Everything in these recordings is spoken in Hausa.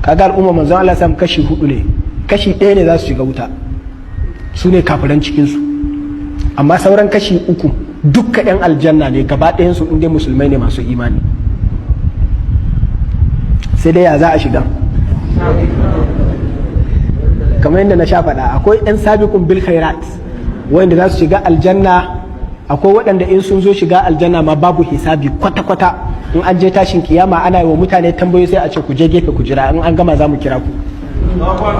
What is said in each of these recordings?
Kaga al'umma manzon Allah sam kashi hudu ne, kashi ɗaya ne za su shiga wuta, su ne kafiran cikinsu. Amma sauran kashi uku dukka 'yan aljanna ne gaba ɗayansu, inda musulmai ne masu imani. Sai dai ya za a shiga? Kamar yadda na sha faɗa, akwai 'yan sabiqun bil khairat wanda za su shiga aljanna. Akwai waɗanda in sun zo shiga aljanna ma babu hisabi kwata-kwata. In an je tashin kiyama, ana yi wa mutane tambayoyi, sai a ce, "Ku je gefe ku jira, in an gama za mu kira ku."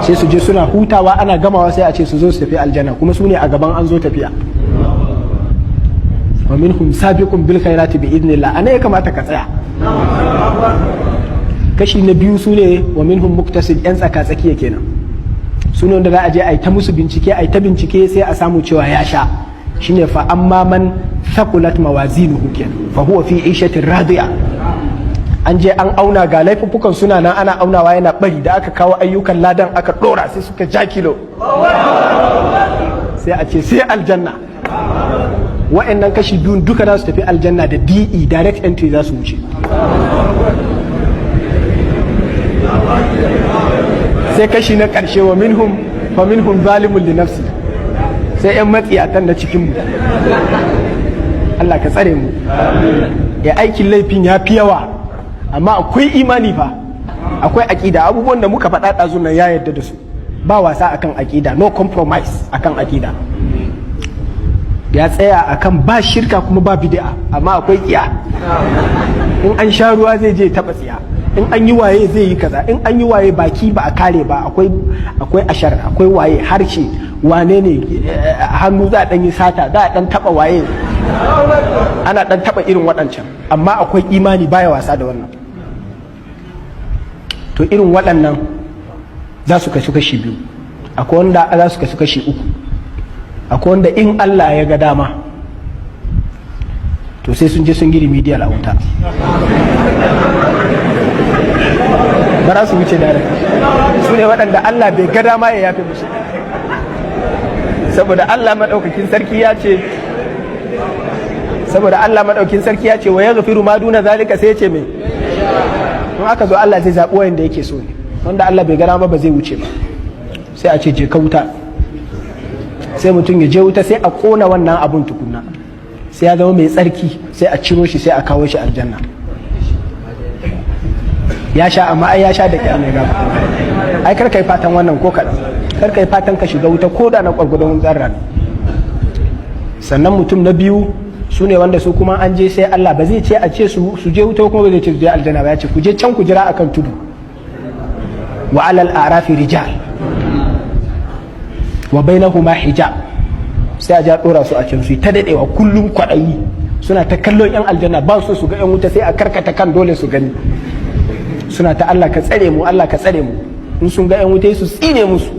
Sai su je suna hutawa, ana gamawa sai a ce su zo su tafi aljanna, kuma su ne a gaban an zo tafiya. Wa minhum sabiqun bil khairati bi idnillah. Ana ya kamata ka tsaya. Kashi na biyu su ne wa minhum muqtasid, yan tsaka tsakiya kenan. Su ne wanda za a je a yi ta musu bincike, a yi ta bincike, sai a samu cewa ya sha. Shine fa amma man thaqulat mawazinuhu kenan, fa huwa fi 'ishatin radiya. An je an auna, ga laifuffukan suna nan, ana aunawa yana bari. Da aka kawo ayyukan ladan aka dora, sai suka ja kilo, sai a ce sai aljanna. Wa'annan kashi biyun duka za su tafi aljanna da DE, direct entry, za su wuce. Sai kashi na karshe, wa minhum fa minhum zalimun li nafsi, sai yan matsiyatan na cikin mu. Allah ka tsare mu. Ya aikin laifin ya fi yawa, amma akwai imani fa, akwai aƙida. Abubuwan da muka faɗa ɗazu nan, ya yarda da su. Ba wasa akan aƙida, no compromise akan aƙida. Ya tsaya akan ba shirka kuma ba bid'a, amma akwai tsiya. In an sha ruwa zai je taɓa tsiya, in an yi waye zai yi kaza, in an yi waye baki ba a kare ba, akwai ashar, akwai waye, harshe, wane ne, hannu za a dan yi sata, za a dan taba waye, ana dan taba irin waɗancan, amma akwai imani, baya wasa da wannan. To irin waɗannan za su kasu kashi biyu. Akwai wanda za su kasu kashi uku. Akwai wanda in Allah ya ga dama to sai sun je sun yi remedial a wuta, ba za su wuce da. Su ne waɗanda Allah bai ga dama ya yafe musu, saboda Allah maɗaukakin sarki ya ce, saboda Allah maɗaukakin sarki ya ce wa yaghfiru ma duna zalika. Sai ya ce me? In aka zo, Allah zai zaɓi wanda yake so ne. Wanda Allah bai ga dama ba zai wuce ba, sai a ce je ka wuta. Sai mutum ya je wuta, sai a kona wannan abun tukunna, sai ya zama mai tsarki, sai a ciro shi, sai a kawo shi aljanna. Ya sha, amma ai ya sha da kyar ne gaba. Ai kar kai fatan wannan ko kaɗan. Kar kai fatan ka shiga wuta ko da na gwargwadon zarra. Sannan mutum na biyu su ne wanda su kuma an je, sai Allah ba zai ce a ce su je wuta, kuma ba zai ce su je aljanna ba. Ya ce ku je can ku jira akan tudu. Wa alal a'rafi rijal wa bainahuma hijab. Sai a ja dora su a can, su ta dadewa, kullum kwaɗayi, suna ta kallon yan aljanna, ba su su ga yan wuta, sai a karkata kan dole su gani. Suna ta "Allah ka tsare mu, Allah ka tsare mu." In sun ga yan wuta su tsine musu,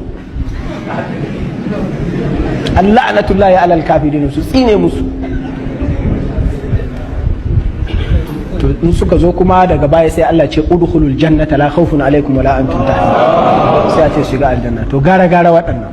Allah la'natullahi alal kafirin, su tsine musu. To in suka zo kuma daga baya, sai Allah ce udkhulul jannata la khawfun alaikum wala antum tahzanun. Sai a ce shiga aljanna. To gara gara waɗannan.